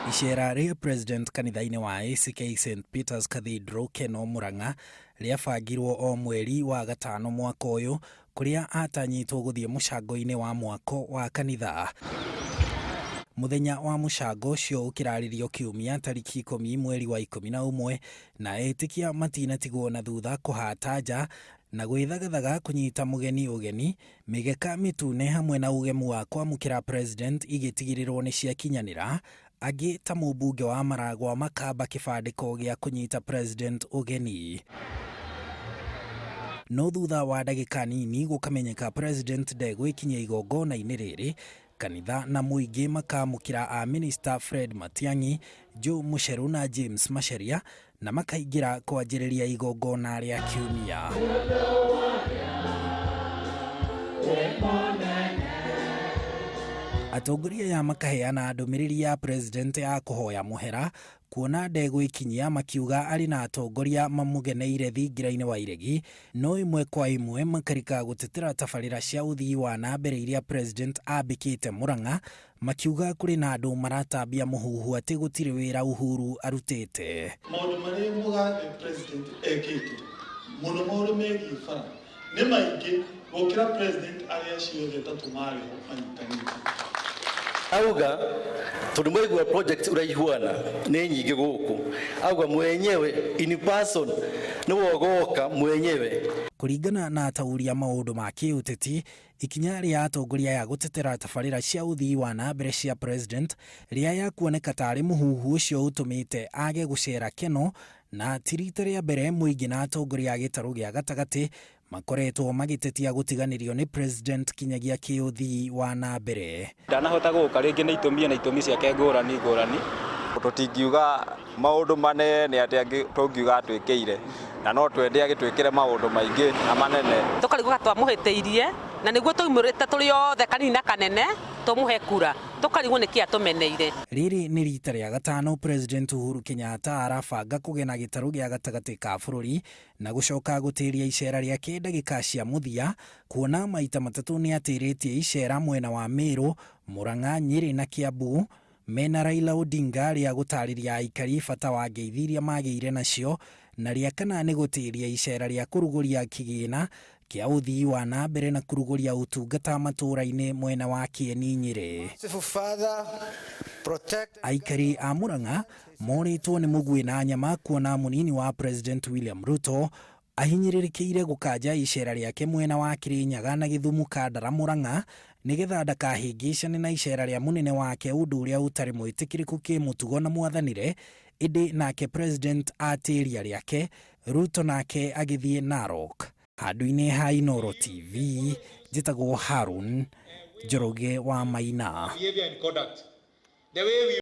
Icera rĩa President kanitha-inĩ wa ACK St Peters Cathedral, Keno, Murang'a rĩabangirwo o mweri wa gatano mwaka ũyũ, kũrĩa atanyĩtwo gũthiĩ mũcango-inĩ wa mwako wa kanitha. Mũthenya wa mũcango ũcio ũkĩrarĩrio Kiumia tarĩki 10 mweri wa 11, na etĩkia matinatigwo na thutha kũhata nja na gwĩthagathaga kũnyita mũgeni ũgeni. Mĩgeka mĩtune hamwe na ũgemu wa kwamũkĩra President igĩtigĩrĩrwo nĩ ciakinyanĩra, angĩ ta mũmbunge wa Maragwa makamba kĩbandĩko gĩa kũnyita President ũgeni. No thutha wa ndagĩka nini gũkamenyeka President ndegwĩkinyia igongona-inĩ rĩrĩ, kanitha na mũingĩ makamũkĩra a Minister Fred Matiang'i, Joe Mucheru na James Macharia, na makaingĩra kwanjĩrĩria igongona rĩa Kiumia. Atongoria aya makaheana ndũmĩrĩri ya President ya kũhoya mũhera kuona ndegwĩkinyia, makiuga arĩ na atongoria mamũgeneire thingira-inĩ wa iregi, no ĩmwe kwa ĩmwe makarika gũtetera tabarĩra cia ũthii wa na mbere iria President ambĩkĩte Murang'a, makiuga kũrĩ na andũ maratambia mũhuhu atĩ gũtirĩ wĩra Uhuru arutĩte. Maũndũ marĩa mũgathe President ekĩte mũno, maũndũ megiĩ bara, nĩ maingĩ gũkĩra President arĩa acio othe atatũ marĩ ho manyitanĩte. Auga tondũ mwaigua project ũraihuana nĩ nyingĩ gũkũ, auga mwenyewe in person nĩwe ũgoka mwenyewe. Kũringana na ataũri a maũndũ ma kĩũteti, ikinya rĩa atongoria aya gũtetera tabarĩra cia ũthii wa na mbere cia President rĩaya kuoneka tarĩ mũhuhu ũcio ũtũmĩte age gũcera Keno, na ti rita rĩa mbere mũingĩ na atongoria a gĩtarũ gĩa gatagatĩ makoretwo magĩtetia gũtiganĩrio nĩ President kinyagia kĩũthii wa na mbere. Ndanahota gũka rĩngĩ nĩ itũmi na itũmi ciake ngũrani ngũrani. Tũtingiuga maũndũ manene atĩ angĩ tũngiuga atwĩkĩire, na no twende agĩtwĩkĩre maũndũ maingĩ na manene. Tũkarigwo twamũhĩtĩirie na nĩguo tũimũrĩte tũrĩ othe, kanini na kanene, tũmũhe kura, tũkarigwo nĩkĩ atũmeneire. Rĩrĩ nĩ rita rĩa gatano President Uhuru Kenyatta arabanga kũgena gĩtarũ gĩa gatagatĩ ka bũrũri na gũcoka gũtĩria icera rĩake ndagĩka cia mũthia, kuona maita matatũ nĩ atĩrĩtie icera mwena wa Meru, Murang'a, Nyĩrĩ na Kiambu mena Raila Odinga, rĩa gũtarĩria aikari bata wa ngeithi iria magĩire nacio, na rĩa kana nĩ gũtĩria icera rĩa kũrugũria kĩgĩna kĩa ũthii wa na mbere na kũrugũria ũtungata matũũra-inĩ mwena wa Kĩeni, Nyĩrĩ. Aikari a Murang'a morĩtwo nĩ mũguĩ na nyama kuona mũnini wa President William Ruto ahinyĩrĩrĩkĩire gũkanja icera rĩake mwena wa Kirinyaga na Gĩthumu Kandara Murang'a nĩgetha ndakahĩngĩcane na icera rĩa mũnene wake, ũndũ ũrĩa ũtarĩ mwĩtĩkĩrĩku kĩmũtugo na mwathanĩre. Ĩndĩ nake President atĩria rĩake, Ruto nake agĩthiĩ Narok. Handũ-inĩ ha Inoro TV, njĩtagwo Harun Njoroge wa Maina. Behavior and conduct. The way we